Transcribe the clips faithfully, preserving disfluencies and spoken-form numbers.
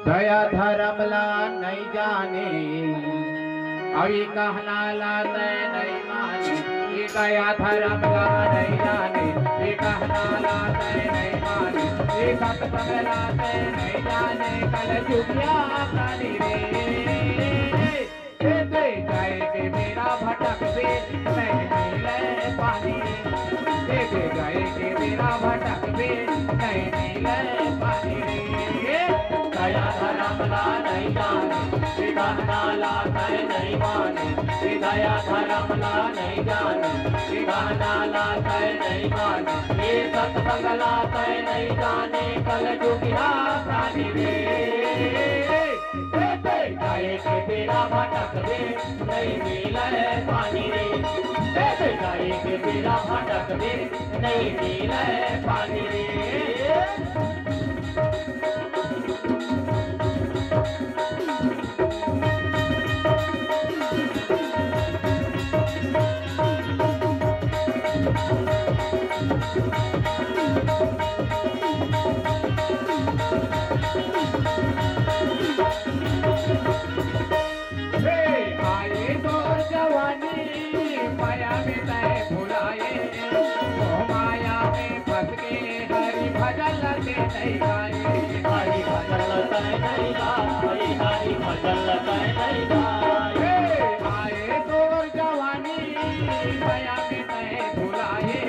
दया धरम ला नइ जाने, अउ ये कहना ला तैं नइ माने। ये दया धरम ला नइ जाने, ये कहना ला तैं नइ माने, ये सत्संग ला तैं नइ जाने, कलजुगिया प्राणी रे। ए दे जाए के बेरा भटकबे, नहीं मिले पानी। ए दे जाए के बेरा भटकबे, नहीं मिले पानी रे। दया धरम ला नहीं जाने, विधाना ला तय नहीं माने। ए दया धरम ला नहीं जाने, विधाना ला तय नहीं माने। ये सत्संग ला तय नहीं जाने, कल जुगिया प्राणी रे। ए दे जाए के बेरा भटकबे, नहीं मिले पानी रे। ए दे जाए के बेरा भटकबे, नहीं मिले पानी रे। हे आए तोर जवानी, माया में तय भुलाए, मोह माया में फंस के हरि भजन लते नहीं गाए। हरि भजन लते नहीं गाए, हरि भजन लते नहीं गाए। हे आए तोर जवानी, माया में तय भुलाए,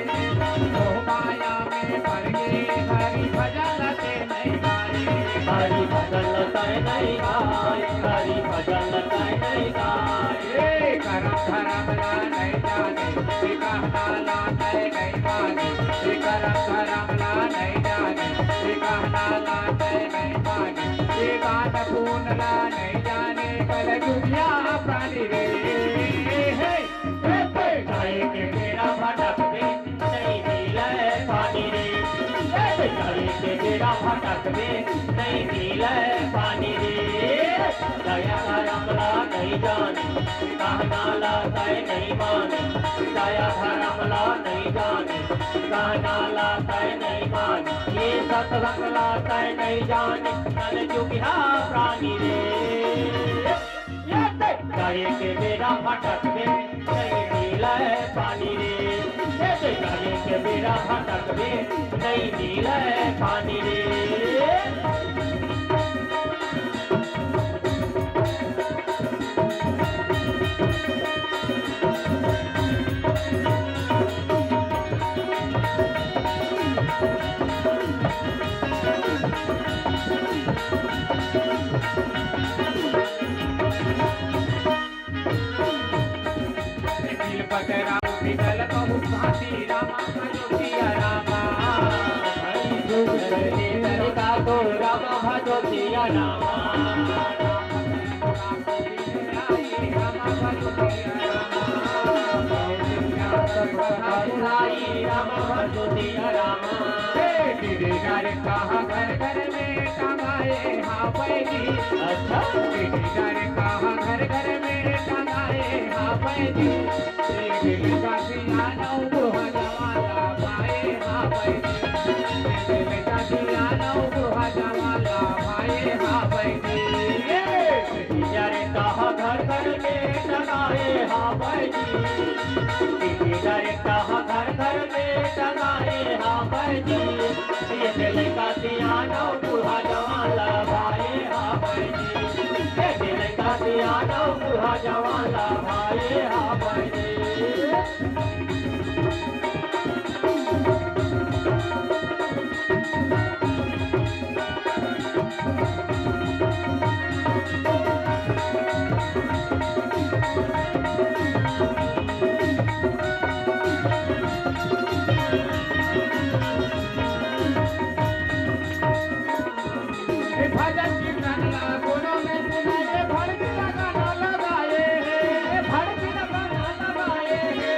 मोह माया में पड़ के हरि भजन लते नहीं गाए। हरि भजन लते नहीं गाए, हरि भजन लते नहीं गाए। ए करम धरम ला नहीं जाने, ए कहना ला तय नहीं माने। ए करम धरम ला नहीं जाने, ए कहना ला तय नहीं माने। ए दान पुण्य ला नहीं जाने, कल जुगिया प्राणी रे। हे, हे, हे। जाए के बेरा भटकबे, नहीं मिले पानी रे। ए, जाए के बेरा भटकबे, नहीं मिले पानी रे। दया धरम ला नहीं जाने, कहना ला तय नहीं माने। दया धरम ला नहीं जाने, कहना ला तय नहीं माने। ये सत्संग ला तय नहीं जाने, कल जुगिया प्राणी रे। ये दे जाए के बेरा भटकबे, नहीं मिले पानी रे। ये दे जाए के बेरा भटकबे, नहीं मिले पानी रे। तिलपत राम बिगल बहुत भांति रामा भजो सिया रामा। हरि गुण करे दरगा को रामा भजो सिया रामा। रामा भजो सिया रामा। रामा भजो सिया रामा। हे गिरधर कहाँ घर घर में टंगाए हाँ बैदी। अच्छा। गिरधर कहाँ घर घर में टंगाए हाँ बैदी। एक लिखा सियानौ बुढ़ा जवाला भाए हाँ बैदी। एक लिखा सियानौ बुढ़ा जवाला भाए हाँ बैदी। गिरधर कहाँ घर घर में टंगाए हाँ बैदी। गिरधर कहाँ घर घर में टंगाए हाँ बैदी। एक लिखा सियानौ बुढ़ा जवाला भाए हाँ बैदी। एक लिखा सियानौ बुढ़ा जवाला भाए हाँ बैदी। हे भजन कीर्तन ला कोनो नइ सुनाए, भड़कीला गाना लगाए हे, भड़कीला गाना लगाए हे,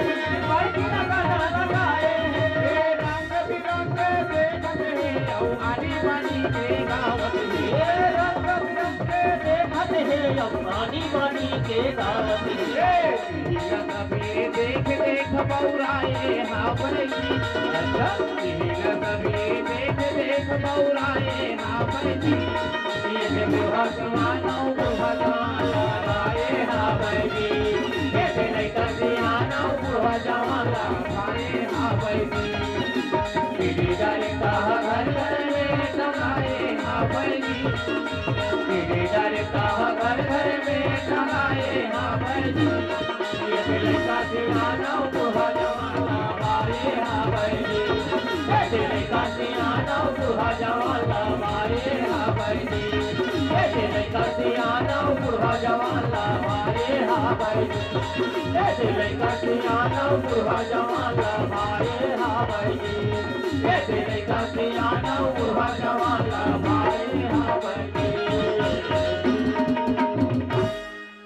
भड़कीला गाना लगाए हे। हे रंग बिरंग देखत हे अउ आनी बानी के गावत हे। हे रंग बिरंग देखत हे अउ आनी बानी के गावत हे। हे ला सभी देख देख बउराए हाँ बैदी। अच्छा। हे ला सभी देख देख बउराए हाँ बैदी। बूढ़ा जवान अउ बूढ़ा जवान ला भाए हावय जी। ए दे लइका सियान अउ बूढ़ा जवान ला भाए हावय जी। टीवी डारे कहा घर घर में टंगाए हावय जी। टीवी डारे कहा घर घर में टंगाए हावय जी। ए दे लइका सियान अउ बूढ़ा जवान ला भाए हावय जी। ए दे लइका सियान अउ बूढ़ा जवान ला भाए हावय जी। ए दे लइका सियान अउ बूढ़ा जवान ला भाए हावय जी। ए दे लइका सियान अउ बूढ़ा जवान ला भाए हावय जी। ए दे लइका सियान अउ बूढ़ा जवान ला भाए हावय जी।